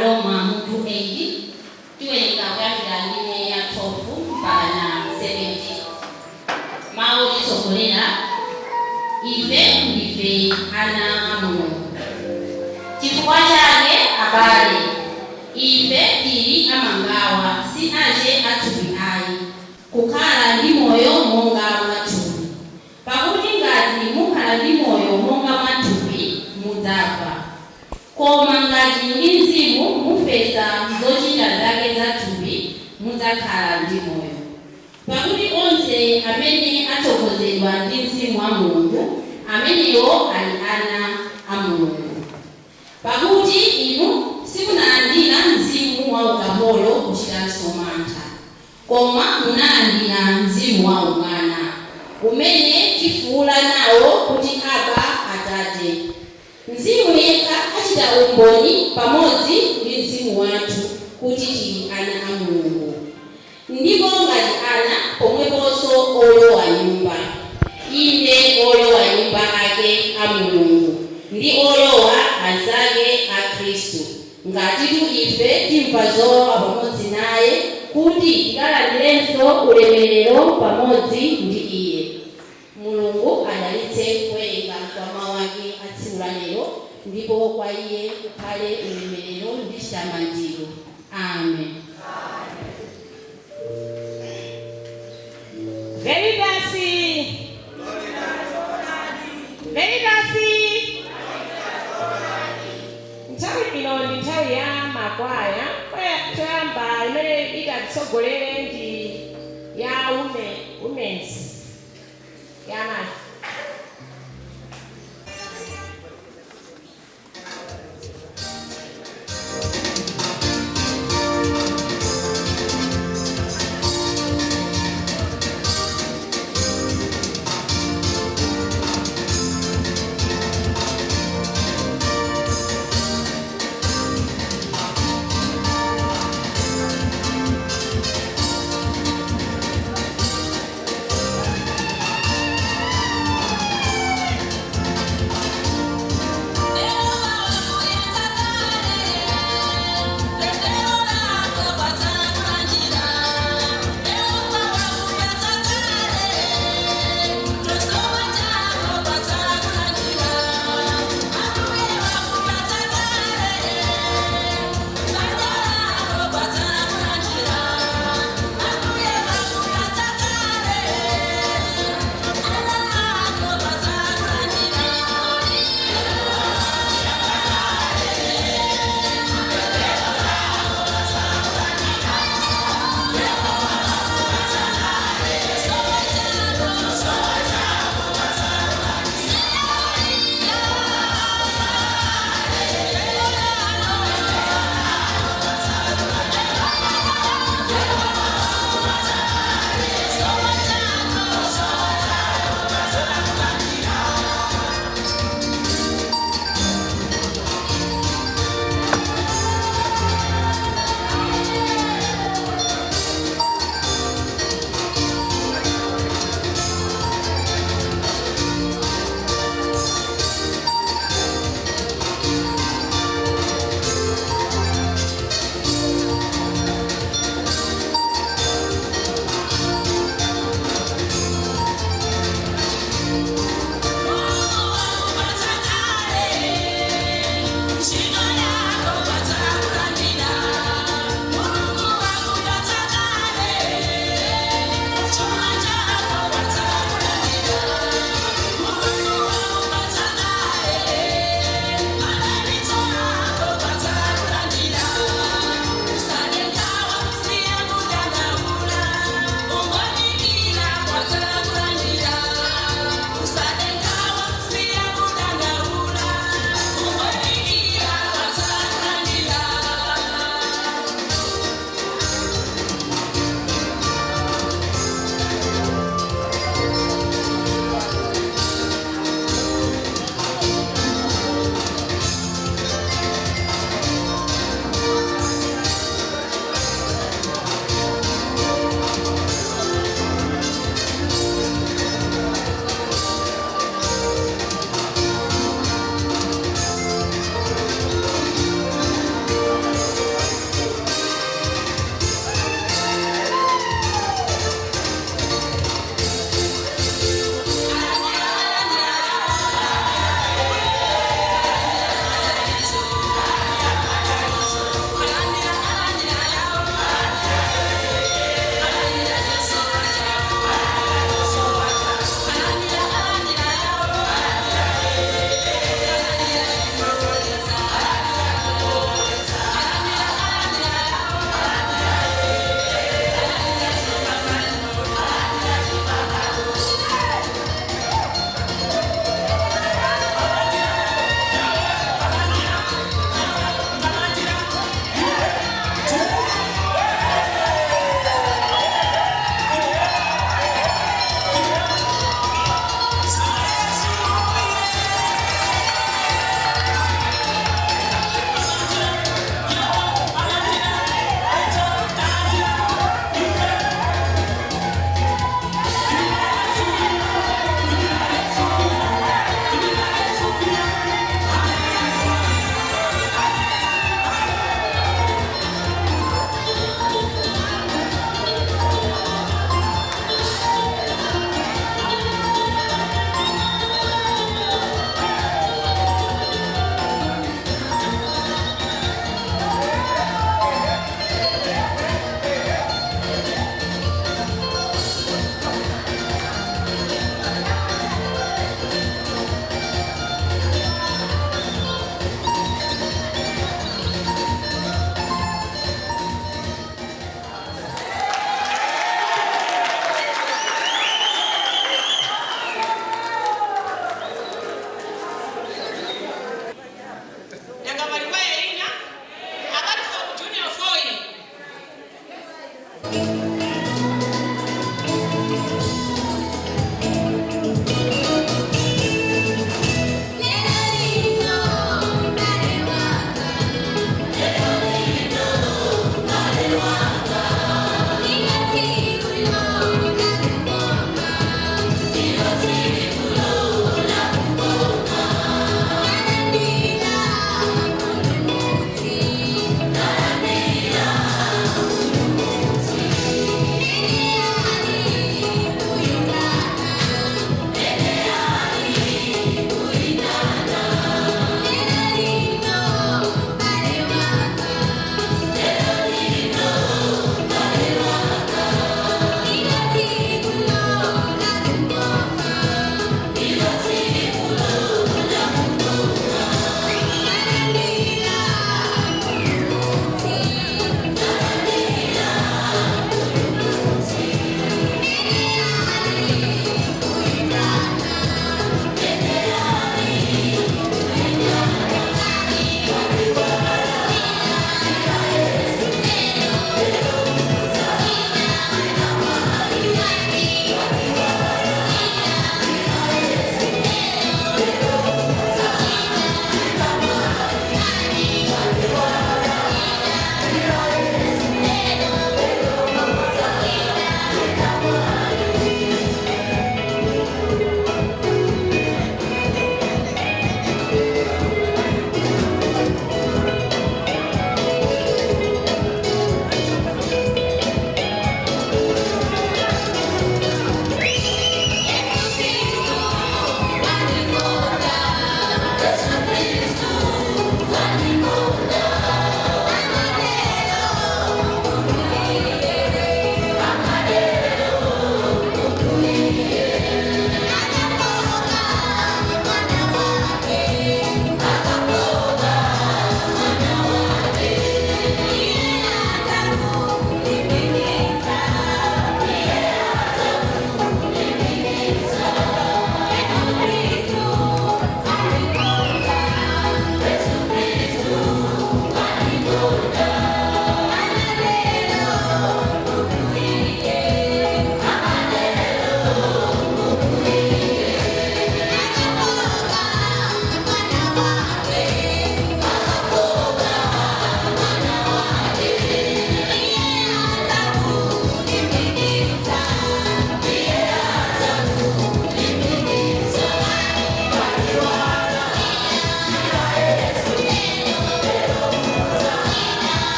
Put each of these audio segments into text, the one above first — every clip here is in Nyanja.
Aroma mutu 8, tiwerenga kuyambira ndime ya 12 mpaka na 17. Mawu otitsogolera: ife ndife ana a Mulungu. Chifukwa chake, abale, ife tili amangawa, si ache athupi ayi, kukhala ndi moyo monga mwathupi. Pakuti ngati mukhala ndi moyo monga mwathupi, mudzafa. Koma ngati ndi Mzimu mufesa zochita zake za thupi, mudzakhala ndi moyo. Pakuti onse amene atsogozedwa ndi Mzimu wa Mulungu, amenewo ali ana a Mulungu. Pakuti inu simunalandira mzimu wa ukapolo kuchitanso mantha, koma munalandira mzimu wa umwana, umene tifuula nawo kuti, "Aba, Atate." Mzimu yekha achita umboni pamodzi ndi mzimu wathu kuti tili ana a Mulungu. Ndipo ngati ana, pomweponso olowa nyumba, inde olowa nyumba ake a Mulungu, ndi olowa anzake a Khristu, ngatitu ife timva zowawa pamodzi naye, kuti tikalandirenso ulemerero pamodzi ndi iye. Mulungu adalitse kuwerenga kwa mawu ake a tsiku la lero, ndipo kwa iye kukhale ulemerero ndi chitamandiro. Amen. Veritas. Veritas. Nthawi ino ndi nthawi ya makwaya. Kwaya choyamba imene ikatitsogolere ndi ya women's, ya amayi.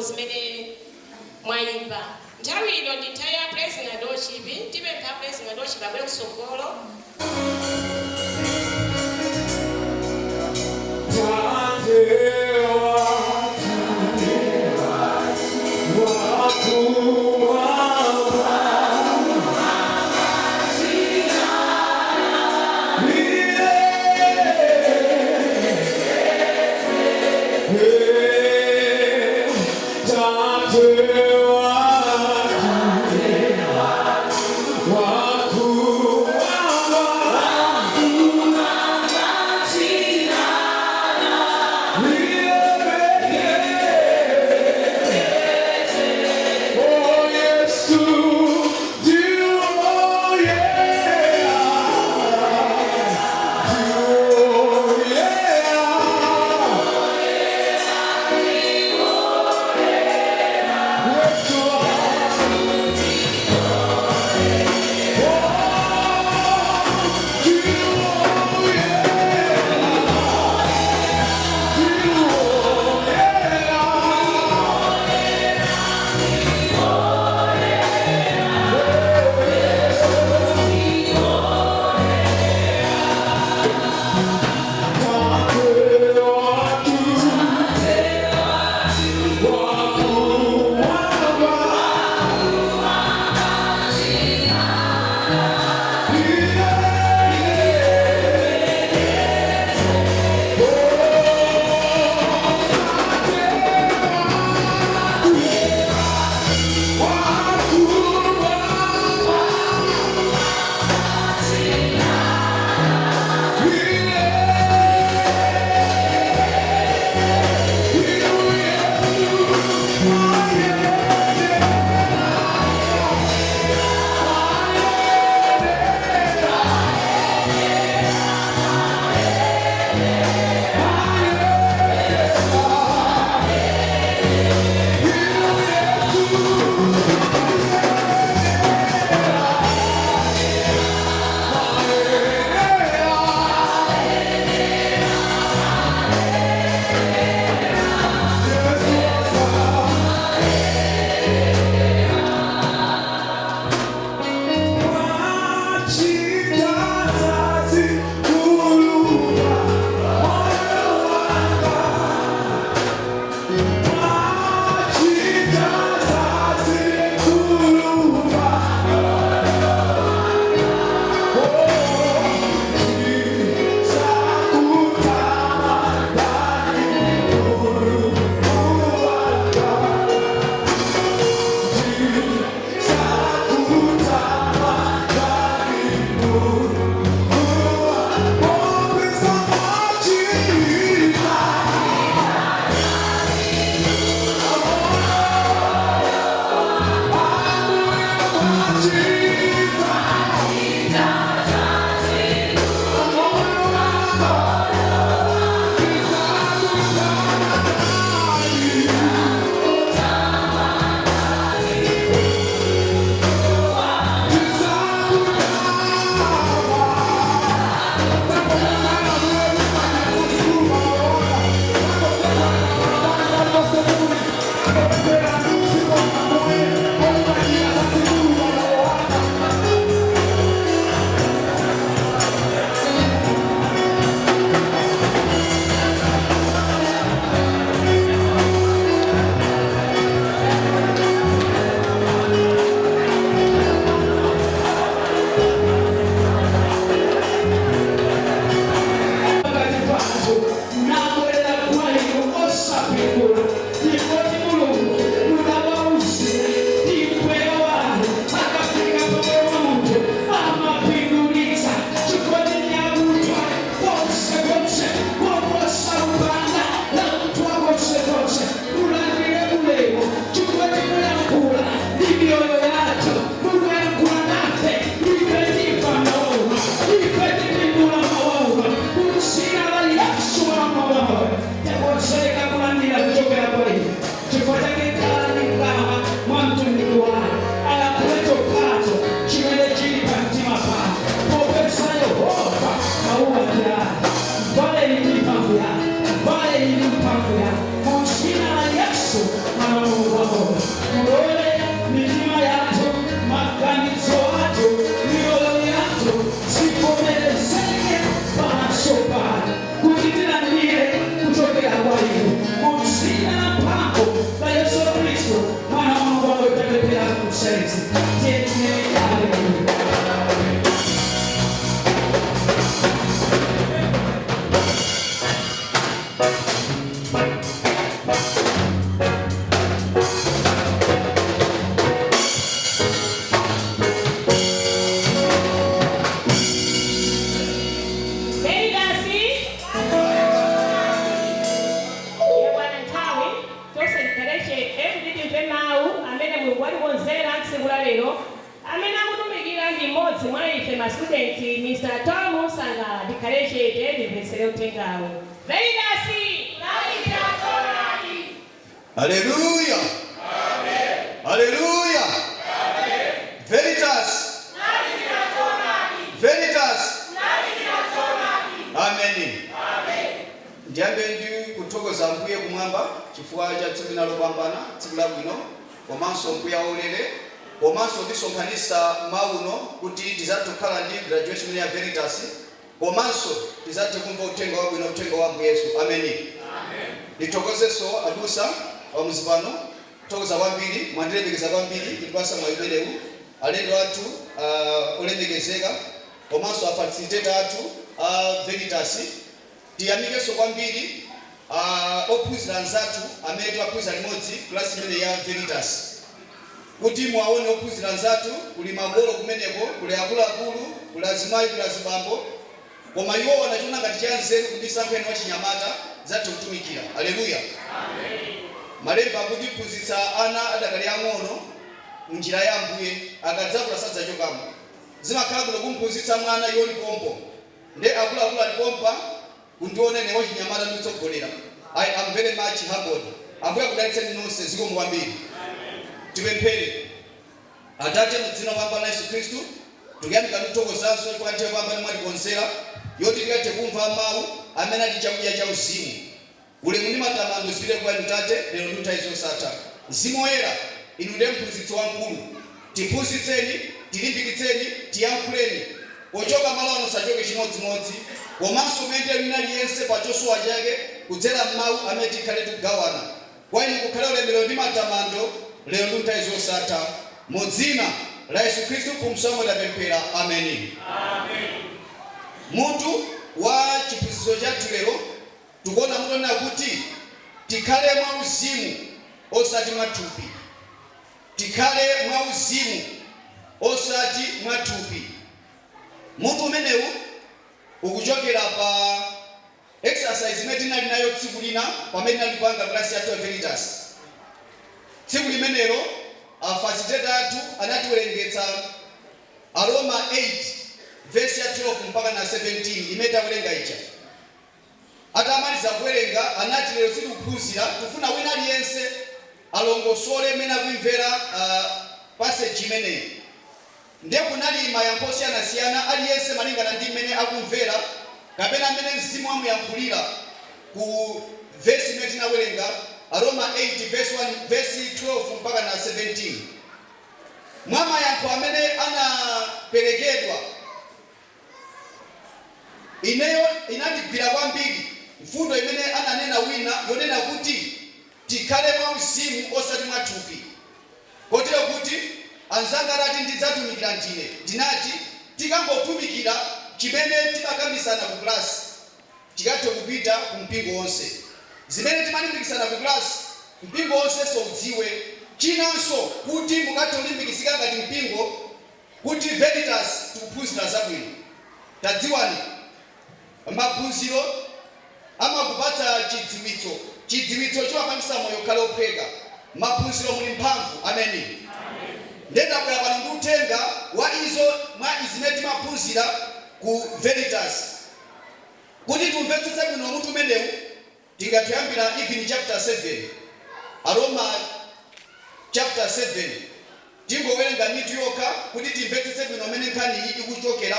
Zimene mwayimba nthawi ino ndi nthawi ya praise and worship. Tipempha praise and worship abwere kusogolo. Vale ili mphamvu yake mu dzina la Yesu, Mwana wa Mulungu. timve mawu amene Mulungu watikonzera tsiku la lero. Amene akutumikira ndi mmodzi mwa ife ma student, Mr. Tom Sangala. Tikhale chete, timvetsere uthengawo. Veritas. Haleluya. Haleluya. Veritas. Veritas. Amen. Ndiyambe ndi kuthokoza Ambuye kumwamba chifukwa cha tsiku lopambana, tsiku labwino, komanso mbuya waulere, komanso tisonkhanitsa mauno kuti tizathe kukhala ndi graduation ya Veritas, komanso tizathe kumva uthenga wabwino, uthenga wa Ambuye Yesu. Ameni. Ndithokozenso abusa pamuzi pano, thokoza kwambiri, mwandilemekeza kwambiri kutipasa mwayi umenewu, alendo athu olemekezeka, komanso a facilitator athu a Veritas. Tiyamikenso kwambiri ophunzira anzathu amene timaphunzira limodzi klasi imene ya Veritas, kuti muwaone ophunzira anzathu. Kuli makolo kumeneko, kuli akuluakulu, kuli azimayi, kuli azibambo, koma iwo anachiona ngati chanzeru kundisankha ine wachinyamata zathu kutumikira. Aleluya. Malemba akuti phunzitsa ana adakali ang'ono munjira ya Ambuye, akadzakula sadzachokamo. Zimakhala kuno kumphunzitsa mwana iwo lipompo nde akuluakulu alipompa kundiona ine wachinyamata ndikutsogolera. I am very much humbled. Ambuye akudalitseni nonse. Zikomo kwambiri. Tipemphere. Atate, mudzina lopambana Yesu Khristu, tikuyamika ndikuthokozanso chifukwa nthawi yopambana mwatikonzera yoti tikathe kumva mawu amene ali chakudya cha uzimu. Ulemu ndi matamando zipite kwa inu Tate, lero ndi nthawi zosatha. Mzimu Woyera, inu ndiye mphunzitsi wamkulu. Tiphunzitseni, tilimbikitseni, tiyankhuleni. Pochoka malo ano sachoke chimodzimodzi, komanso muyendere wina aliyense pa chosowa chake kudzera m'mawu amene tikhale tikugawana. Kwa inu kukhale ulemerero ndi matamando, lero ndi nthawi zosatha. Mu dzina la Yesu Khristu mpulumutsi tapemphera, ameni. Mutu wa chiphunzitso chathu lero tikuona mutonena kuti tikhale mwauzimu osati mwathupi. Tikhale mwauzimu osati mwathupi. Mutu umenewu ukuchokera pa exercise imene tinali nayo tsiku lina pamene tinali kupanga klasi yathu ya Veritas. Tsiku limenelo a facilitator athu anatiwerengetsa Aroma 8 verse ya 12 mpaka na 17 imene tawerenga ija. Atamaliza kuwerenga anati, lero sitikuphunzira, tifuna wina aliyense alongosole mmene akuimvera passage imeneyi. Ndiye kunali mayankho osiyanasiyana, aliyense malingana ndi mmene akumvera kapena mmene mzimu wamuyankhulira ku vesi imene tinawerenga, Aroma 8 verse 1, verse 12 mpaka na 17. Mwa mayankho amene anaperekedwa, ineyo inandigwira kwambiri mfundo imene ananena wina yonena kuti tikhale mwauzimu osati mwathupi, kotero kuti anzanga atati ndidzatumikira ndine, ndinati tikangotumikira chimene timakambisana ku klasi, tikathe kupita ku mpingo wonse. Zimene timalimbikisana ku klasi, mpingo wonse soudziwe. Chinanso, kuti mukathe kulimbikitsika ngati mpingo kuti Veritas tikuphunzira zabwino. Tadziwani, maphunziro amakupatsa chidziwitso. Chidziwitso chimapangisa moyo ukhale ophweka. Maphunziro muli mphamvu. Ameni. Ndendabwera pano ndi uthenga wa izo mwa izimene timaphunzira ku Veritas. Kuti timvetsetse bwino mutu umenewu, tingatiyambira even chapter 7, Aroma chapter 7. Tingowerenga mitu yokha kuti timvetsetse bwino mmene nkhani iyi ikuchokera.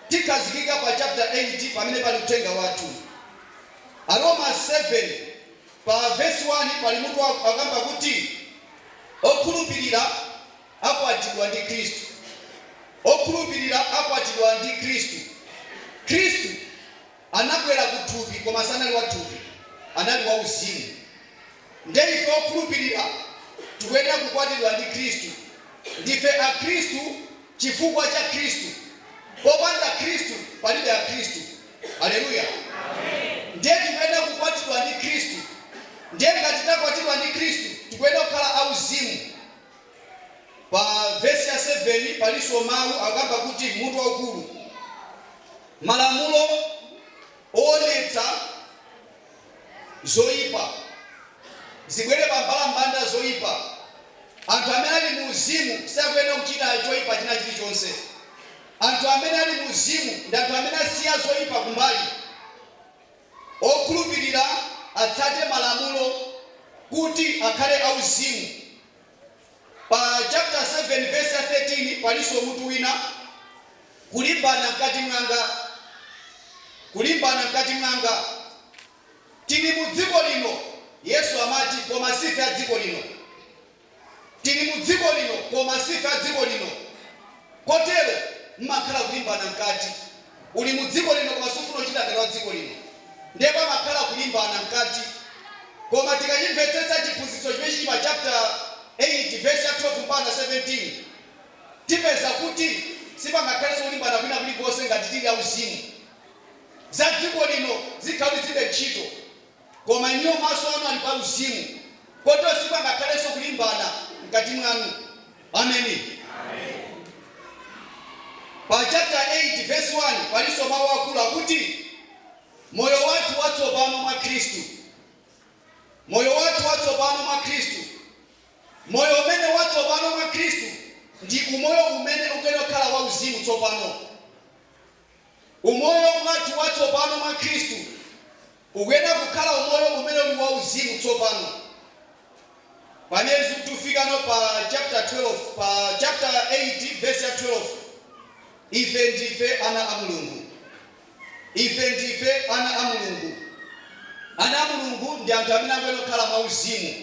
Tikhazikika pa chapter 8 pamene pali uthenga wathu. Aroma 7 pa verse 1 pali mutu akamba kuti okhulupirira akwatidwa ndi Khristu. Okhulupirira akwatidwa ndi Khristu. Khristu anabwera ku thupi, koma sanali wa thupi, anali wa uzimu. Nde ife okhulupirira tikuyenera kukwatidwa ndi Khristu. Ndife akhristu chifukwa cha Khristu. Popanda Khristu palibe akhristu. Aleluya. Ndiye tikuyenera kukwatidwa ndi Khristu. Ndiye ngati takwatidwa ndi Khristu, tikuyenera kukhala auzimu. Pa vesi ya 7 palinso mawu akamba kuti mutu waukulu, malamulo oonetsa zoyipa zibwere pa mbalambanda zoyipa. Anthu amene ali mu uzimu sakuyenera kuchita choyipa china chilichonse. Anthu amene ali mu uzimu ndi anthu amene asiya zoyipa kumbali. Okhulupirira atsate malamulo kuti akhale auzimu. Pa chapter 7 verse ya 13 palinso mutu wina, kulimbana mkati mwanga, kulimbana mkati mwanga. Tili mu dziko lino, Yesu amati, koma sife a dziko lino. Tili mu dziko lino, koma sife a dziko lino. Kotero mmakhala kulimbana mkati. Uli mu dziko lino koma sufuna kuchita ngati wa dziko lino. Ndiye pamakhala kulimbana mkati. Koma tikachimvetsetsa chiphunzitso chimene chili pa chapter 8 verse ya 12 mpaka 17, tipeza kuti sipangakhalenso kulimbana kwina kulikonse ngati tili auzimu. Za dziko lino zikhala kuti zilibe ntchito, koma inuyo maso anu ali pa uzimu, kotero sipangakhalenso kulimbana mkati mwanu. Ameni. Pa chapter 8 verse 1 palinso mawu akulu akuti moyo wathu watsopano mwa Khristu. Moyo wathu watsopano mwa Khristu. Moyo umene watsopano mwa Khristu ndi umoyo umene ukuyenera kukhala wauzimu tsopano. Umoyo wathu watsopano mwa Khristu ukuyenera kukhala umoyo umene uli wauzimu tsopano. Pamene tikufikano pa chapter 12, pa chapter 8 verse ya 12, ife ndife ana a Mulungu. Ife ndife ana a Mulungu. Ana a Mulungu ndi anthu amene akuyenera kukhala mwauzimu.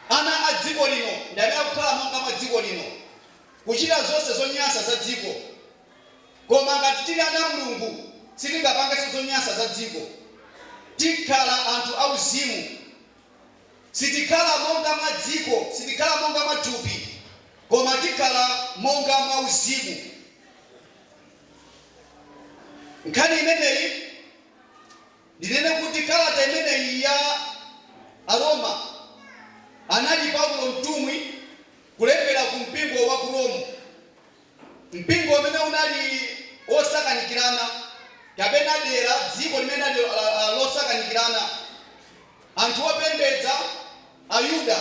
Ana a dziko lino ndi amene akukhala monga mwa dziko lino, kuchita zonse zonyansa za dziko. Koma ngati tili ana a Mulungu, sitingapangenso zonyansa za dziko. Tikhala anthu auzimu. Sitikhala monga mwa dziko, sitikhala monga mwa thupi, koma tikhala monga mwa uzimu. Nkhani imeneyi, ndinene kuti kalata imeneyi ya Aroma anali Paulo mtumwi kulembera ku mpingo wa ku Rome. Mpingo umene unali wosakanikirana, kapena dera, dziko limene linali losakanikirana, anthu opembedza, Ayuda,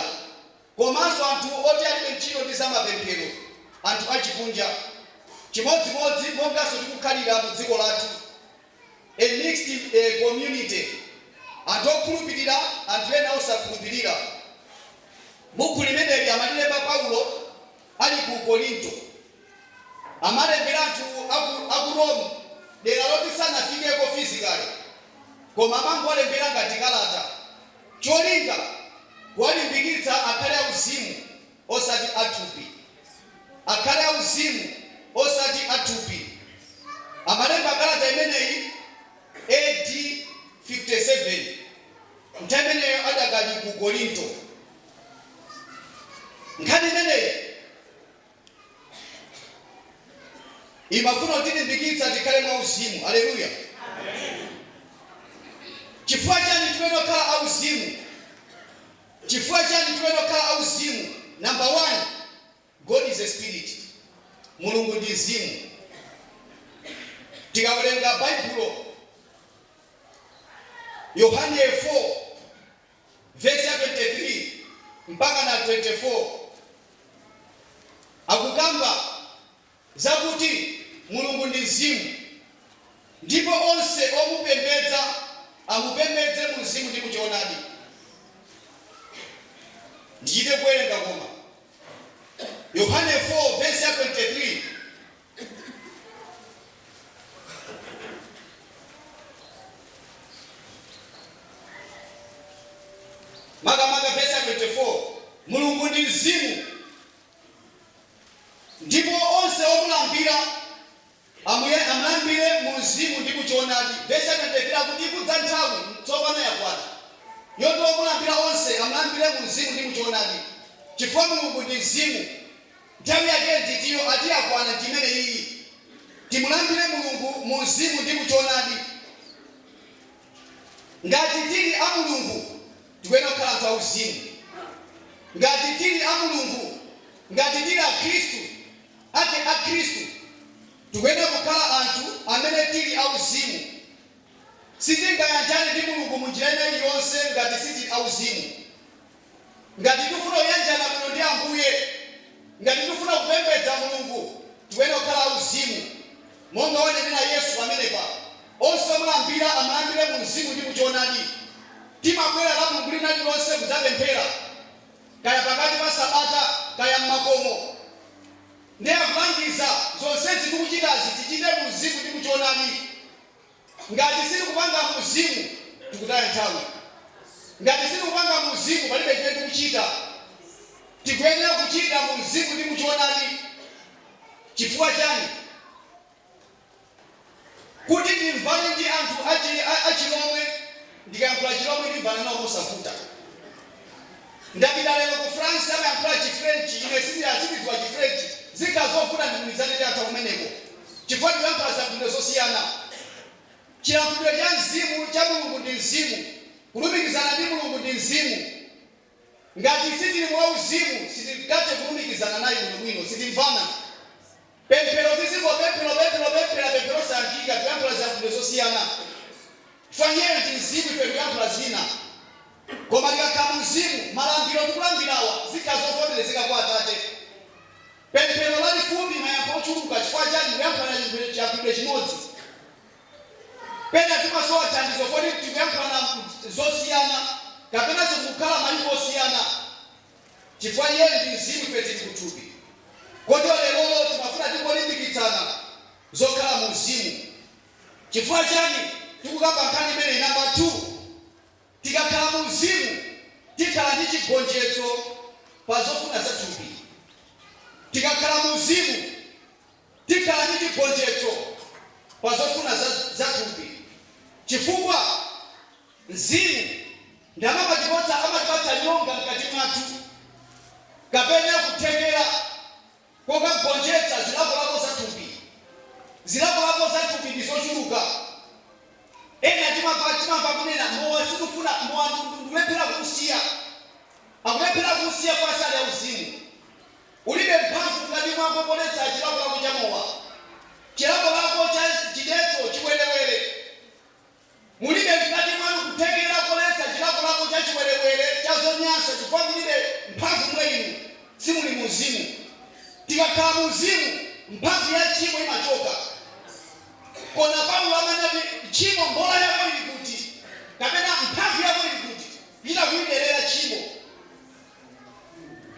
komanso anthu oti alibe ntchito ndi zamapemphero, anthu achikunja. Chimodzimodzi monganso tikukhalira mu dziko lathu, a mixed community, anthu okhulupirira, anthu ena osakhulupirira. Bukhu limeneli amalilemba Paulo ali ku Korinto. Amalembera anthu aku, aku Rome, dera loti sanafikeko physically, koma amangowalembera ngati kalata. Cholinga, kuwalimbikitsa akhale auzimu osati athupi. Akhale auzimu osati athupi. Amalemba kalata imeneyi AD 57, nthawi imeneyo adakali ku Korinto. Nkhani imeneyi imafuna kutilimbikitsa tikhale mwauzimu. Aleluya! Chifukwa chani tikuyenera kukhala auzimu? Chifukwa chani tikuyenera kukhala auzimu? Number one, God is a spirit. Mulungu ndi mzimu. Tikawerenga Baibulo, Yohane 4 vesi ya 23 mpaka na 24 akukamba zakuti Mulungu ndi mzimu, ndipo onse omupembedza amupembedze mu mzimu ndi muchoonadi. Ndichite kuwerenga koma Yohane 4 vesi ya 23. Makamaka vesi ya 24, Mulungu ndi mzimu, ndipo onse omulambira amulambire mu mzimu ndi muchoonadi. Vesi ya 23 akuti ikudza nthawi, tsopano yakwana, yoti omulambira onse amulambire mu mzimu ndi muchoonadi, chifukwa Mulungu ndi mzimu. Nthawi yake nditiyo ati yakwana ndi imene iyi. Timulambire Mulungu mu mzimu ndi muchoonadi. Ngati tili a Mulungu, tikuyenera kukhala anthu auzimu. Ngati tili a Mulungu, ngati tili Akhristu ake a Khristu, tikuyenera kukhala anthu amene tili auzimu. Sitingayanjane ndi Mulungu mu njira ina iliyonse ngati sitili auzimu. Ngati tikufuna kuyanjana bwino ndi Ambuye, ngati tikufuna kupembedza Mulungu, tiyenera kukhala auzimu monga wanenera Yesu pamenepa: onse omulambira amalambire mu mzimu ndi muchoonadi. Timabwera la Mulungu lina lililonse kudzapemphera, kaya pakati pa sabata, kaya mmakomo. Ndiye akulangiza, zonsezi tikuchitazi tichite mu mzimu ndi muchoonadi. Ngati sitikupanga mu mzimu, tikutaya nthawi. Ngati sitikupanga mu mzimu, palibe chimene tikuchita. Tikuyenera kuchita mu mzimu ndi muchoonadi. Chifukwa chani? Kuti ndimvane ndi anthu achilomwe, ndikayankhula Chilomwe ndimvana nawo mosavuta. Ndapita lero ku France, amayankhula Chifrenchi, ine sindidziwa Chifrenchi, zikhala zovuta ndilumikizane ndi anthu akumeneko chifukwa ndikuyankhula ziyankhulo zosiyana. Chilankhulidwe cha mzimu cha Mulungu ndi mzimu, kulumikizana ndi Mulungu ndi mzimu. Ngati sitili mwauzimu, sitingathe kulumikizana naye bwinobwino, sitimvana. Pemphero tizingopemphera, pemphero, pemphera, pemphero osayankhika, tikuyankhula ziyankhulo zosiyana. Iyeyo ndi mzimu, ife tikuyankhula zina. Koma tikakhala mu mzimu, malambiro tikulambirawa zikhala zovomerezeka kwa Atate. Pemphero lalifupi, mayankho ochuluka. Chifukwa chani? Kuyankhula chiyankhulidwe chimodzi. Pena timasowa thandizo poti tikuyankhulana zosiyana kapenanso tikukhala mayiko osiyana, chifukwa iyeyo ndi mzimu, ife tili kuthupi. Kotero lerolo timafuna tingolimbikitsana zokhala mu mzimu. Chifukwa chani tikukamba nkhani imeneyi? Namba 2, tikakhala mu mzimu tikhala ndi chigonjetso pa zofuna zathupi. Tikakhala mu mzimu tikhala ndi chigonjetso pa zofuna zathupi, chifukwa mzimu ndi amatipatsa nyonga mkati mwathu kapena kuthekera kokagonjetsa zilakolako zathupi. Zilakolako zathupi ndi zochuluka. Ena timamva kunena, "Mowa sikufuna, mowa ndikulephera kuusiya." Akulephera kuusiya kwa asali auzimu. Ulibe mphamvu mkati mwako poletsa chilakolako cha mowa, chilakolako cha chidetso, chiwerewere. Mulibe mkati mwanu kuthekera koletsa chilakolako cha chiwerewere, cha zonyansa, chifukwa mulibe mphamvu mwa inu, simuli muzimu. Tikakhala muzimu, mphamvu ya tchimo imachoka. Kona Paulo amanati, "Tchimo, mbola yako ili kuti?" Kapena, "Mphamvu yako ili kuti?" Kuchita kuyiderera tchimo.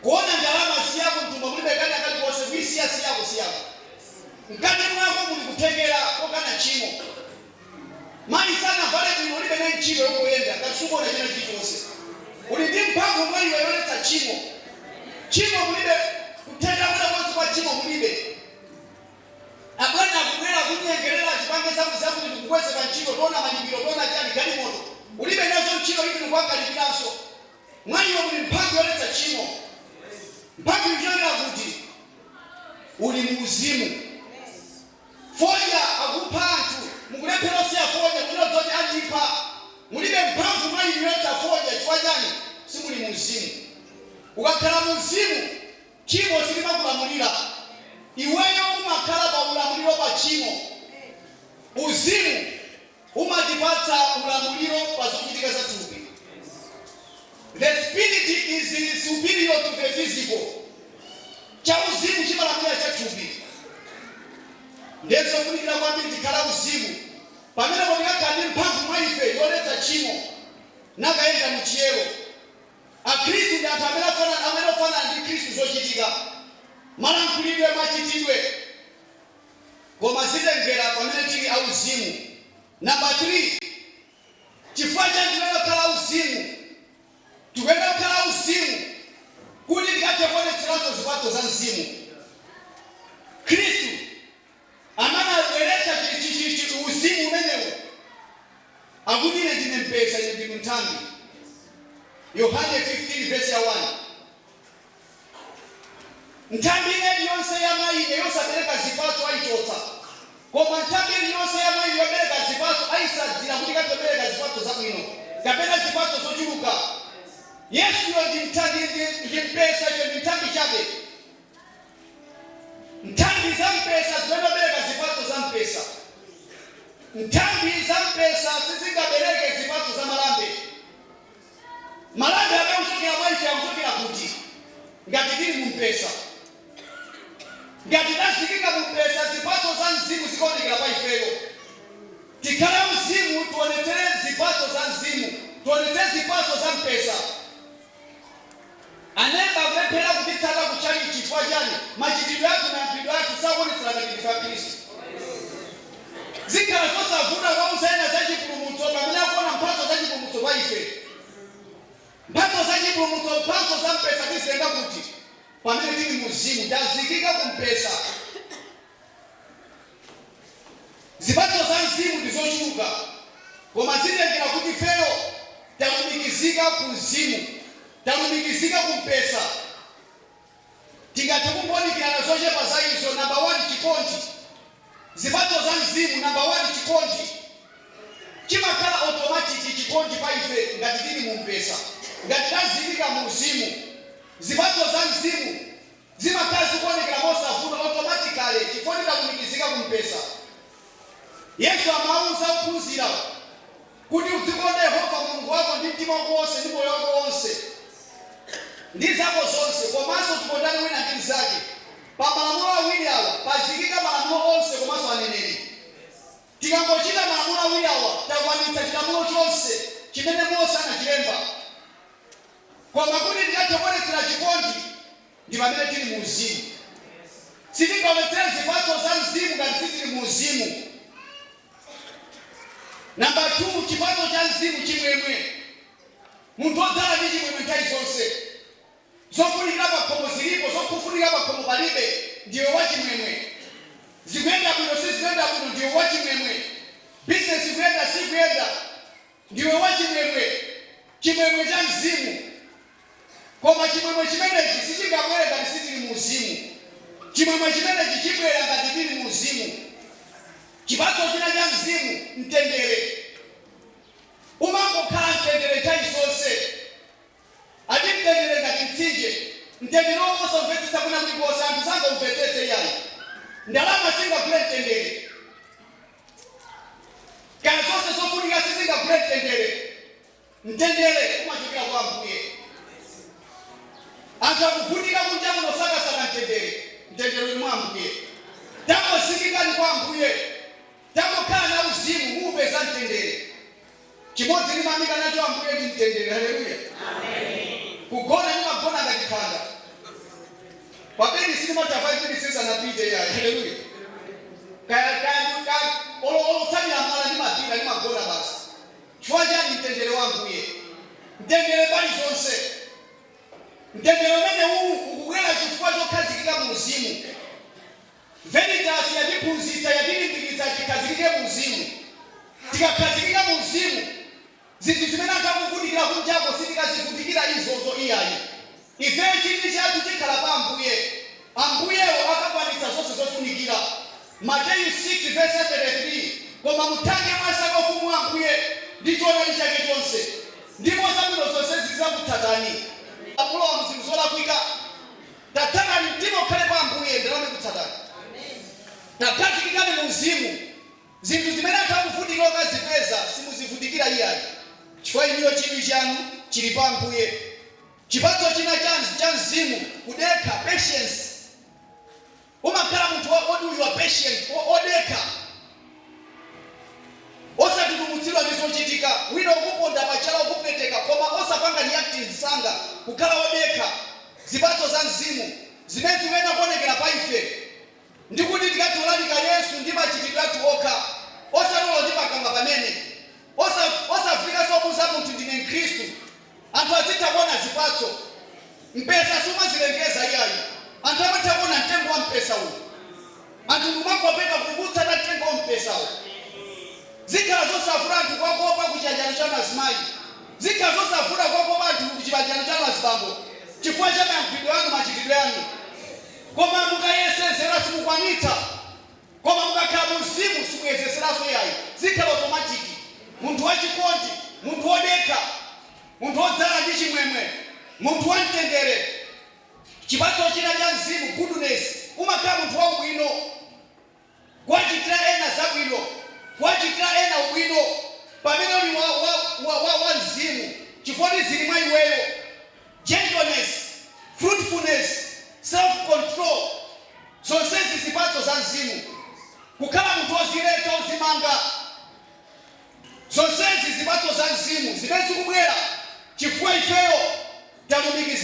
Kuona ndalama siyako, mtumba mulibe kani akalikonse, kuisiya, siyako, siyako. Mkati mwako muli kuthekera kokana tchimo. Mayi sanavale bwino, ulibe naye ntchito yongoyenda ngati sukuona china chilichonse. Uli ndi mphamvu mwa iwe yoletsa tchimo. Tchimo mulibe kuthekera kwina konse, kwa tchimo mulibe. Abwana akubwera kunyengerera, chipange zakuti zakuti, ndikukweze pa ntchito, tiona malipiro, tiona chani, galimoto. Ulibe nazo ntchito, ivi ndikuwakalipiranso. Mwa iwe muli mphamvu yoletsa tchimo. Mphamvu ikuchokera kuti? Uli mu uzimu. Fodya akupha anthu, mukulephera osiya fodya, munozoti andipha. Mulibe mphamvu mwa inu yoletsa fodya. Chifukwa chani? Simuli mu uzimu. Ukakhala mu uzimu, tchimo silimakulamulira iweyo, umakhala pa ulamuliro pa tchimo. Uzimu umatipatsa ulamuliro pa zochitika za thupi. The spirit is superior to the physical. Cha uzimu chimalamulira cha thupi. Ndiye zofunikira kwambiri tikhala uzimu. Pamenepo tikakhala ndi mphamvu mwa ife yoletsa tchimo nakayenda mu chiyero. Akhristu ndi anthu amene ofanana ndi Khristu, zochitika, malankhulidwe, machitidwe, koma zitengera pamene tili auzimu. Namba 3, chifukwa chani tikuyenera kukhala auzimu? Tikuyenera kukhala auzimu kuti tikathe kuonetseranso zipatso za mzimu. Khristu amene abweretsa uzimu umenewu akuti, "Ine ndine mpesa, ine ndinu nthambi." Yohane 15 verse ya 1: "Nthambi ina iliyonse ya mwa ine yosabereka zipatso ayichotsa, koma nthambi iliyonse ya mwa ine yobereka zipatso ayisadzira, kuti ikathe kubereka zipatso zabwino kapena zipatso zochuluka." Yesuyo ndi ndi mpesa, ife ndi nthambi chabe. Nthambi za mpesa zimabereka zipatso za mpesa. Nthambi za mpesa sizingabereke zipatso za malambe. Malambe amene akuchokera mwa ife akuchokera Ngati tili mumpesa, ngati tazikika mumpesa, zipatso za mzimu zikuonekera pa ifeyo. Tikhale mzimu, tionetsere zipatso za mzimu, tionetsere zipatso za mpesa. Anemba kulephera kutitsata kuchali chifukwa chani? Machitidwe athu, mayankhulidwe athu sakuonetsera ngati ndife Akhristu. Zikhala zosavuta kuwauza ena za chipulumutso pamene akuona mphatso za chipulumutso pa ife. Mphatso za chipulumutso, mphatso za mpesa tizitenga kuti? Pamene tili muzimu, tazikika kumpesa. Zipatso za mzimu ndi zochuluka, koma zitengera kuti ifeyo talumikizika ku mzimu, talumikizika ku mpesa. Tingathe kungonikirana zochepa za izo. Namba 1, chikondi. Zipatso za mzimu, namba 1, chikondi. Chimakhala automatic chikondi pa ife ngati tili mu mpesa, ngati tazikika mu mzimu. Zipatso za mzimu zimakhala zikuonekera mosavuta, automatically, chifukwa talumikizika ku mpesa. Yesu amawuza ophunzira kuti udzikonda Yehova Mulungu wako ndi mtima wako wonse, ndi moyo wako wonse, ndi zako zonse, komanso tikondane wina ndi mnzake. Pa malamulo awiri awa pazikika malamulo onse komanso aneneri. Tikangochita malamulo awiri awa, takwanitsa chilamulo chonse chimene Mose anachilemba. Koma kuti tikathe kuonetsera chikondi ndi pamene tili mu uzimu. Sitingaonetsere zipatso za mzimu ngati sitili mu uzimu. Namba 2, chipatso cha mzimu, chimwemwe. Munthu odzala ndi chimwemwe nthawi zonse. Zofunikira pakhomo zilipo, zokufunikira pakhomo palibe, ndiwe wachimwemwe. Zikuyenda bwino, sizikuyenda bwino, ndiwe wachimwemwe. Bizinesi ikuyenda, sikuyenda, ndiwe wachimwemwe. Chimwemwe cha mzimu. Koma chimwemwe chimenechi sichingabwere ngati sitili mu uzimu. Chimwemwe chimenechi chibwera ngati tili mu uzimu. Chipatso china cha mzimu, mtendere. Umangokhala mtendere nthawi zonse. Ati mtendere ngati mtsinje, mtendere wosamvetsetsa kwina kulikonse, anthu sangaumvetsetse iyayi. Ndalama singagule mtendere, kaya zonse zofunika sizingagule mtendere. Mtendere umachokera kwa Ambuye. Anthu akuvutika kunja kuno sakasaka mtendere. Mtendere uli mwa Ambuye. Tangozikikani kwa Ambuye, tangokhala na uzimu, muupeza mtendere. Chimodzi ndimamika nacho Ambuye ndi mtendere. Haleluya! Kugona ndimagona ngati khanda pabedi, sindimatha 5 minutes isanapite yayi. Haleluya! Kaya kaya kaya olotsamira mala, ndimapita ndimagona basi. Chifukwa chani? Mtendere wa Ambuye, mtendere pali zonse. Mtendere umene uwu ukubwera chifukwa chokhazikika mu uzimu. Veritas yatiphunzitsa, yatilimbikitsa tikhazikike mu uzimu. Tikakhazikika mu uzimu, zinthu zimene anthu akuvutikira kunjako sitikazivutikira izozo iyayi. Ifeyo chidwi chathu chikhala pa Ambuye. Ambuyewo akakwanitsa zonse zofunikira. Mateyu 6 verse 33: "Koma muthange mwasaka ufumu wa Ambuye ndi choonadi chake chonse, ndipo zabwino zonse zidzakutsatani." Mulowa mzinthu zolakwika. Tatsatani, mtima ukhale pa Ambuye, ndalama ikutsatani. Takhazikikani mu uzimu. Zinthu zimene anthu akuvutikira okazipeza simuzivutikira iyayi, chifukwa inuyo chidwi chanu chili pa Ambuye. Chipatso china cha mzimu, kudekha, patience. Umakhala munthu oti you are patient, odekha, osatutumutsidwa ndi zochitika. Wina ukuponda pachala, ukupweteka, koma osapanga react msanga, kukhala odekha. Zipatso za mzimu zimene zikuyenera kuonekera pa ife, ndikuti tikatholalika Yesu ndi machitidwe athu okha, osatolo ndi pakamwa pamene osafika somuza munthu ndine Mkhristu. Anthu azitha kuona zipatso. Mpesa sumazilengeza iyayi. Anthu amatha kuona mtengo wa mpesa uwu. Anthu mumakopeka kukutsata mtengo wa mpesawo. Zikhala zosavuta anthu kwakopa ku chiyanjano chanu azimayi, zikhala zosavuta kwakopa anthu ku chiyanjano chanu azibambo, chifukwa cha mayankhulidwe anu, machitidwe anu. Koma mukayesezera simukwanitsa. Koma mukakhala mu mzimu simuyezeseranso iyayi, zikhala automatic. Munthu wachikondi, munthu wodekha, munthu wodzala ndi chimwemwe, munthu wamtendere. Chipatso china cha mzimu, goodness. Umakhala munthu waubwino, kuwachitira ena zabwino, kuwachitira ena ubwino pamene uli wa mzimu, chifukwa zili mwa iweyo. Gentleness, fruitfulness.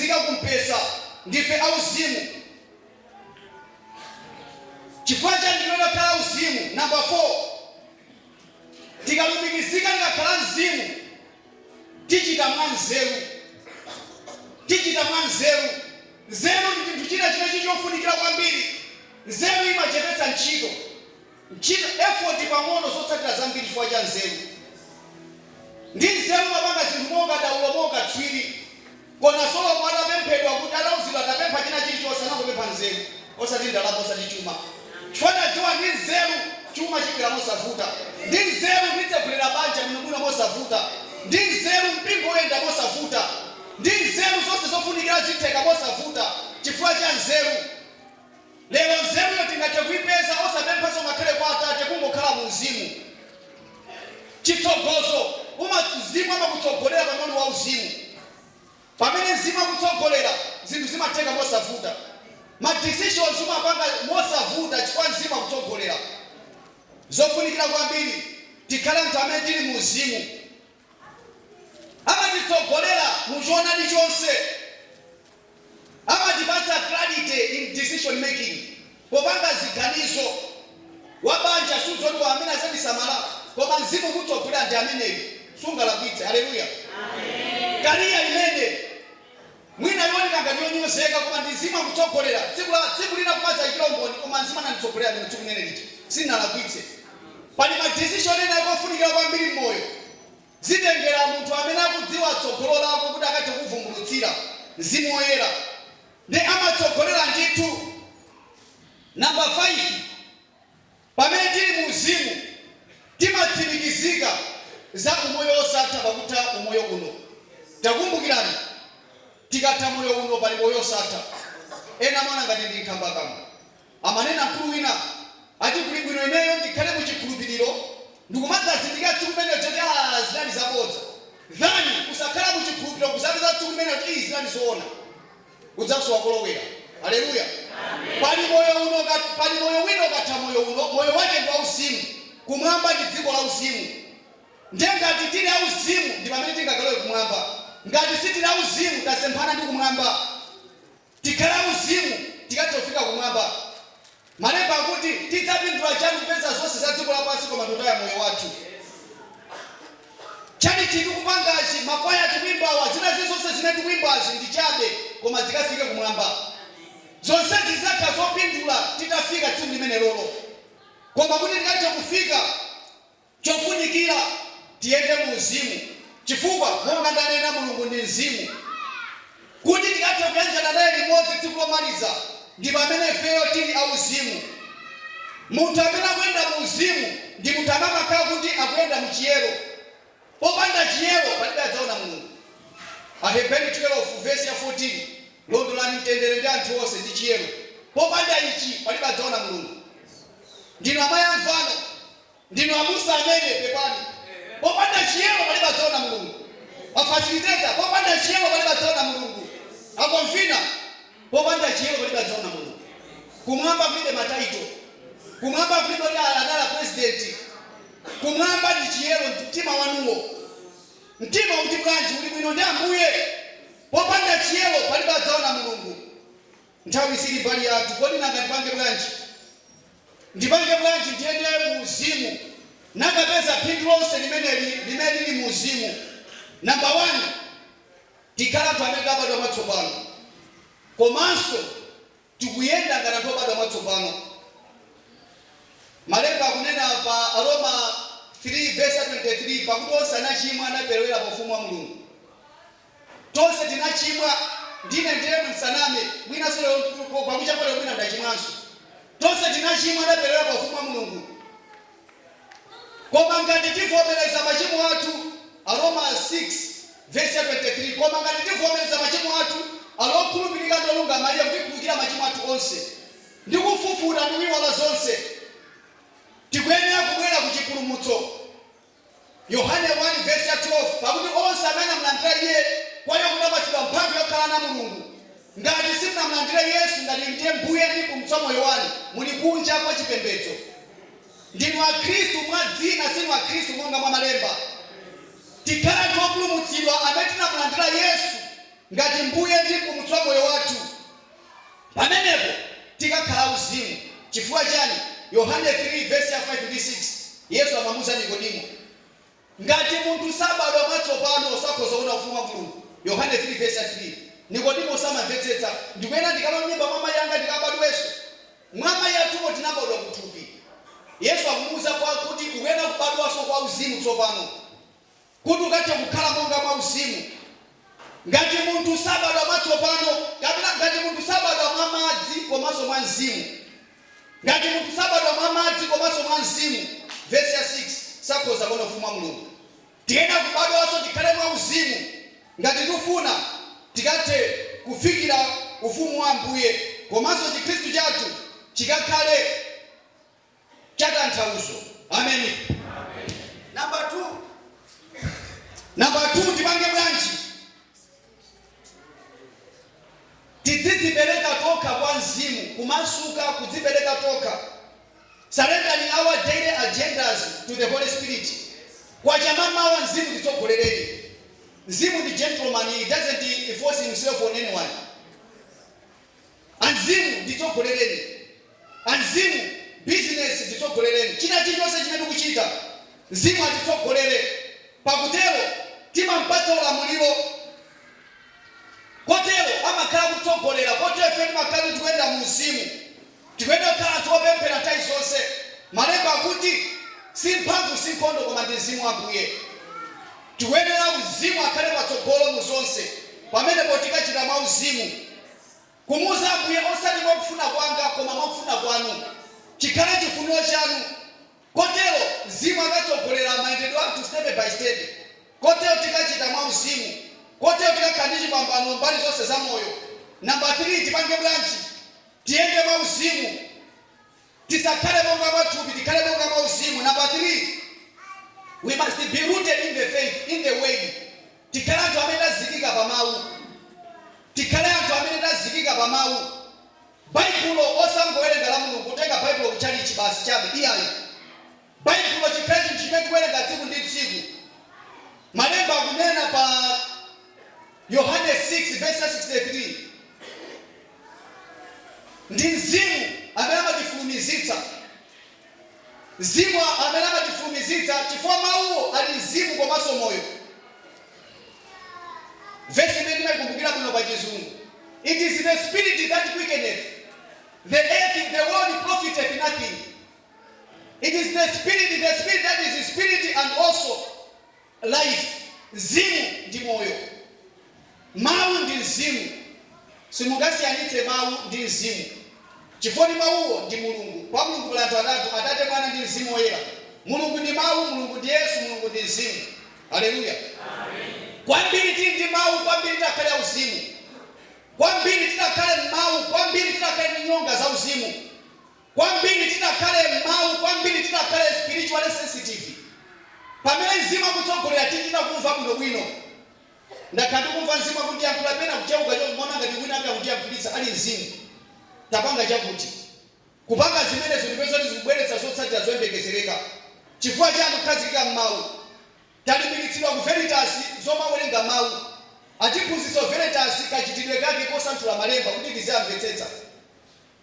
Timalumikizika kumpesa, ndife auzimu. Chifukwa chani tikakhala auzimu? Number 4, tikalumikizika, tikakhala mzimu, tichita mwa nzeru, tichita mwa nzeru. Nzeru ndi chinthu china chimene chofunikira kwambiri. Nzeru imachepetsa ntchito, effort pang'ono, zotsatira zambiri chifukwa cha nzeru. Ndi nzeru mapanga zinthu mokadaulo, mokatswiri. Kona Solomo atapemphedwa kuti, atauzidwa, atapempha china chilichonse, anangopempha nzeru, osati ndalama, osati chuma, chifukwa tadziwa ndi nzeru chuma chibwera mosavuta, ndi nzeru nditsegulira banja bwinobwino mosavuta, ndi nzeru mpingo uyenda mosavuta, ndi nzeru zonse zofunikira zitheka mosavuta chifukwa cha nzeru. Lero nzeruyo tingathe kuipeza osapemphanso ngakhale kwa Atate, kungokhala mu mzimu. Chitsogozo, uma mzimu amakutsogolera pamene wa uzimu. Pamene mzimu akutsogolera, zinthu zimatheka mosavuta, ma decisions umapanga mosavuta chifukwa mzimu akutsogolera. Zofunikira kwambiri tikhale anthu amene tili mu uzimu. Amatitsogolera mu choonadi chonse, amatipatsa clarity in decision making, popanga ziganizo. Wabanja sudzoti kwa amene azandisamala, koma mzimu kutsogolera ndi ameneyo, sungalakwitse. Haleluya! Career imene mwina yooneka ngati yonyozeka, koma ndi mzimu akutsogolera, tsiku lina kumazayikira umboni, koma mzimu ananditsogolera bwino tsiku limene lija, sindinalakwitse. Pali ma decision ena ofunikira kwambiri m'moyo, zitengera munthu amene akudziwa tsogolo lako kuti akathe kuvumbulutsira, Mzimu Woyera ndi amatsogolera ndithu. Namba 5, pamene tili mu uzimu timatsimikizika za umoyo osatha pakutha umoyo uno. Takumbukirani, tikatha moyo uno pali moyo osatha. Ena amaona ngati ndi nkhambakamwa. Amanena mkulu wina ati, "Kuli bwino ineyo ndikhale mu chikhulupiriro ndikumadzazindikira tsiku limene choti ah, zinali zabodza, than kusakhala mu chikhulupiriro, kusapeza tsiku limene kuti iyi zinali zoona, udzasowa kolowera." Haleluya! Pali moyo uno, pali moyo wina ukatha moyo uno. Moyo wake ndi wauzimu. Kumwamba ndi dziko la uzimu. Ndiye ngati tili auzimu ndi pamene tingakalowe kumwamba. Ngati sitili auzimu, tasemphana ndi kumwamba. Tikhale auzimu tikathe kufika kumwamba. Malemba akuti, "Tidzapindula chani kupeza zonse za dziko lapansi koma tutaya moyo wathu?" Chani tikupangachi, makwaya tikuimbawa, zina zizonse zimene tikuimbazi ndi chabe, koma zikafike kumwamba. Zonsezi zidzakhala zopindula titafika tsiku limene lolo. Koma kuti tikathe kufika, chofunikira tiyende mu uzimu, chifukwa monga ndanena, Mulungu ndi mzimu. Kuti tikathe kuyanjana naye limodzi tsiku lomaliza ndi pamene ifeyo tili auzimu. Munthu amene akuyenda mu uzimu ndi munthu amene amakhala kuti akuyenda mu chiyero. Popanda chiyero palibe adzaona Mulungu. Aheberi 12 vesi ya 14, "Londolani mtendere ndi anthu onse ndi chiyero, popanda ichi palibe adzaona Mulungu." Ndinu amayi amvano, ndinu abusa amene, pepani, popanda chiyero palibe adzaona Mulungu. A facilitator, popanda chiyero palibe adzaona Mulungu. A convener, popanda chiyero palibe adzaona Mulungu. Kumwamba kulibe ma title, kumwamba kulibe kuti adala president. Kumwamba ndi chiyero, mtima wanuwo. Mtima uti bwanji? Uli bwino ndi Ambuye? Popanda chiyero palibe adzaona Mulungu. Nthawi sili mbali yathu. Kodi nanga ndipange bwanji? Ndipange bwanji ndiyende mu uzimu, nakapeza phindu lonse limeneli limene lili mu uzimu? Namba 1, tikhala anthu amene tabadwa mwatsopano, komanso tikuyenda ngati anthu obadwa mwatsopano. Malemba akunena pa Aroma 3 verse 23, "Pakuti onse anachimwa, anaperewera pa ufumu wa Mulungu." Tonse tinachimwa, ndine ndemwe msaname, mwinanso lero pakuchapo lero mwina ndachimwanso. Tonse tinachimwa, anaperewera pa ufumu wa Mulungu. Koma ngati tivomereza machimo athu, Aroma 6 verse ya 23, "Koma ngati tivomereza machimo athu, ali okhulupirika ndi olungama Iye kutikhululukira machimo athu onse ndi kufufuta ndi kuyiwala zonse." Tikuyenera kubwera ku chipulumutso. Yohane 1 verse ya 12, "Pakuti onse amene anamulandira Iye, kwa iwo kunapatsidwa mphamvu yokhala na Mulungu." Ngati simunamulandire Yesu ngati ndiye Mbuye ndi Mpulumutsi wa moyo wanu, muli kunja kwa chipembedzo. Ndinu Akhristu mwa dzina, sinu Akhristu monga mwa malemba. Tikhala anthu opulumutsidwa amene tinamulandira Yesu. Ngati Mbuye ndi Mpulumutsi wa moyo wathu, pamenepo tikakhala uzimu. Chifukwa chani? Yohane 3 verse ya 5 ndi 6, Yesu amamuza Nikodimo, ngati munthu sabadwa mwatsopano sakhoza kuona ufumu wa Mulungu. Yohane 3 verse ya 3. Nikodimo samamvetsetsa, "Ndikuyena ndikalowa m'mimba mwa mayi anga ndikabadwenso?" Mwa mayi athumo tinabadwa kuthupi. Yesu akumuwuza kwa kuti ukuyena kubadwanso kwa uzimu tsopano kuti ukathe kukhala monga mwa uzimu. Ngati munthu sabadwa mwatsopano, kapena ngati munthu sabadwa mwa madzi komanso mwa mzimu, ngati munthu sabadwa mwa madzi komanso mwa mzimu, verse ya 6, sakhoza kuona ufumu wa Mulungu. Tiyena kubadwanso, tikhale mwa uzimu ngati tikufuna tikathe kufikira ufumu wa Ambuye komanso Chikhristu chathu chikakhale chatanthauzo. Ameni. Number 2, number 2, tipange bwanji? Tidzidzipereka tokha kwa mzimu, kumasuka, kudzipereka tokha, surrendering our daily agendas to the Holy Spirit. Kwachamamawa, mzimu titsogolereni. Mzimu ndi gentleman, he doesn't force himself on anyone. Amzimu, nditsogolereni. Amzimu, business nditsogolereni. China chilichonse chimene tikuchita, mzimu atitsogolere. Pakutero timampatsa ulamuliro, kotero amakhala kutsogolera, kotero ife timakhala kuti tikuyenda mu mzimu. Tikuyenda kukhala anthu opemphera nthawi zonse. Malemba akuti si mphamvu, si nkhondo, koma ndi mzimu wa Ambuye. Tikuyenera mzimu akhale patsogolo mu zonse. Pamenepo tikachita mwa uzimu, kumuuza Ambuye, "Osati mwakufuna kwanga koma mwakufuna kwanu, chikhale chifuniro chanu." Kotero mzimu akatsogolera mayendedwe athu step by step. Kotero tikachita mwa uzimu, kotero tikakhala ndi chipambano mbali zonse za moyo. Namba 3, tipange bwanji? Tiyende mwa uzimu, tisakhale monga mwa thupi, tikhale monga mwa uzimu. Namba 3, we must be rooted in the faith, in the word. Tikhale anthu amene tazikika pa mawu, tikhale anthu amene tazikika pa mawu. Baibulo osangowerenga la Mulungu, kutenga Baibulo kuchalichi basi chabe, iyayi. Baibulo chikhale chinthu chimene tikuwerenga tsiku ndi tsiku. Malemba akunena pa Yohane 6 verse 63, ndi mzimu amene amatifulumizitsa, mzimu amene amatifulumizitsa, chifukwa mawuwo ali mzimu komanso moyo. Vesi imene ndimayikumbukira bwino pa Chizungu, "It is the spirit that quickeneth, the earth, the world profiteth nothing." It is the spirit, the spirit that is spirit and also life. Mzimu ndi moyo, mawu ndi mzimu. Simungasiyanitse mawu ndi mzimu, chifukwa mawuwo ndi Mulungu. Kwa Mulungu kuli anthu atatu, Atate, Mwana ndi Mzimu Woyera. Mulungu ndi mawu, Mulungu ndi Yesu, Mulungu ndi mzimu. Haleluya! Kwambiri tili ndi mawu, kwambiri tidakhale auzimu. Kwambiri tidakhale m'mawu, kwambiri tidakhale ndi nyonga za uzimu. Kwambiri tidakhale m'mawu, kwambiri tidakhale spiritually sensitive. Pamene mzimu akutsogolera, tichita kumva bwinobwino. Ndakhala ndikumva mzimu akundiyankhula, pena kucheuka mona ngati wina ake akundiyankhulitsa, ali mzimu, "Tapanga chakuti." Kupanga zimenezo ndipeza kuti zikubweretsa zotsatira zoyembekezereka. Chifukwa chani? Kukhazikika m'mawu. Talimbikitsidwa ku Veritas zomawerenga mawu. Atiphunzitsa Veritas kachitidwe kake kosanthula malemba kuti tiziyamvetsetsa.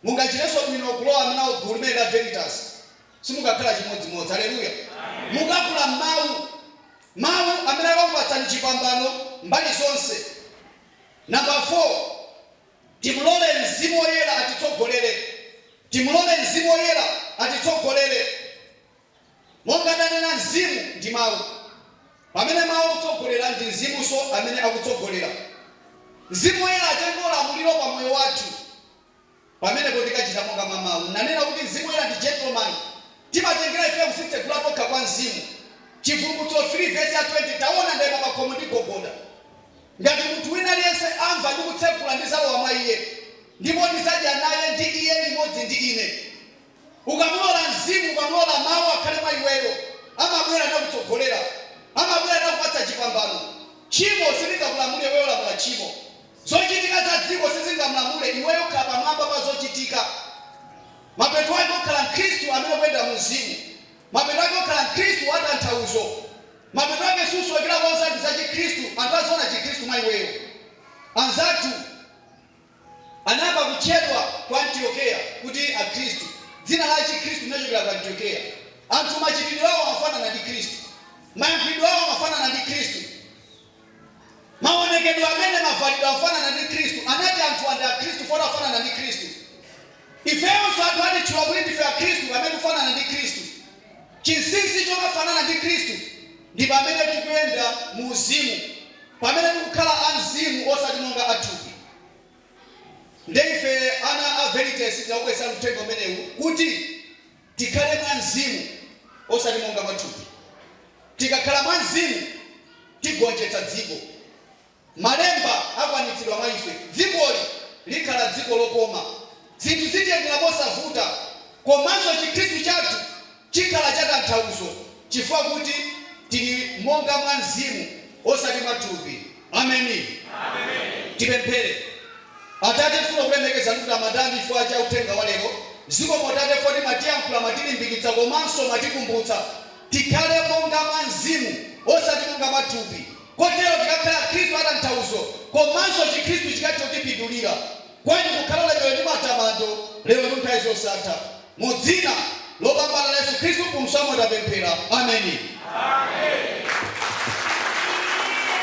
Mungachitenso bwino kulowa nawo gulu limene la Veritas, simungakhala chimodzimodzi. Haleluya! Mukakula mawu, mawu amene akakupatsani chipambano mbali zonse. Namba 4, timulole Mzimu Woyera atitsogolere, timulole Mzimu Woyera atitsogolere. Monga ndanena, mzimu ndi mawu. Pamene mawu akutsogolera, ndi mzimunso amene akutsogolera. Mzimu Woyera atenge ulamuliro pa moyo wathu. Pamenepo tikachita monga mwa mawu. Nanena kuti Mzimu Woyera ndi gentleman, timatengera ife kuzitsegula tokha kwa mzimu. Chivumbulutso 3 verse ya 20, "Taona, ndayima pa khomo ndigogoda. Ngati munthu wina aliyense amva ndi kutsegula, ndizalowa mwa iye, ndipo ndizadya naye ndi iye limodzi ndi ine." Ukamulola mzimu, ukamulola mawu akhale mwa iweyo, amabwera nakutsogolera, amabwera nakupatsa chipambano. Tchimo silingakulamule iweyo, lamula tchimo. Zochitika za dziko sizingamlamule iweyo, khala pamwamba pa zochitika. Mapeto ake okhala Mkhristu amene kuyenda mu mzimu, mapeto ake okhala Mkhristu watanthauzo, mapeto ake susowekera konse anthu za Chikhristu. Anthu aziona Chikhristu mwa iweyo. Ambuye. Anthu machitidwe awo amafanana ndi Khristu, mayankhulidwe awo amafanana ndi Khristu, maonekedwe amene mavalidwe afanana ndi Khristu. Anati anthu andi Akhristu fora afanana ndi Khristu. Ifeyonso anthu atitchula kuti ndife Akhristu pamene kufanana ndi Khristu. Chinsinsi chomafanana ndi Khristu ndi pamene tikuyenda mu uzimu, pamene tikukhala amzimu osati monga athupi. Nde ife ana a Veritas tinakubwetsera uthenga umenewu kuti tikhale mwa mzimu osati monga mwa thupi. Tikakhala mwa mzimu tigonjetsa dziko. Malemba akwanitsidwa mwa ife. Dzikoli likhala dziko lokoma. Zinthu zitiyendera mosavuta komanso Chikhristu chathu chikhala chatanthauzo chifukwa kuti tili monga mwa mzimu osati mwa thupi. Ameni. Tipemphere. Atate, tifuna kulemekeza ndi kutamandani chifukwa cha uthenga wa lero. Zikomo Tate poti mwatiyankhula, mwatilimbikitsa komanso mwatikumbutsa tikhale monga mwa mzimu osati monga mwa thupi. Kotero tikakhala Akhristu atanthauzo komanso Chikhristu chikathe kutipindulira. Kwa Inu kukhale ulemerero ndi matamando lero ndi nthawi zosatha. Mu dzina lopambana la Yesu Khristu Mpulumutsi wathu tapemphera. Ameni.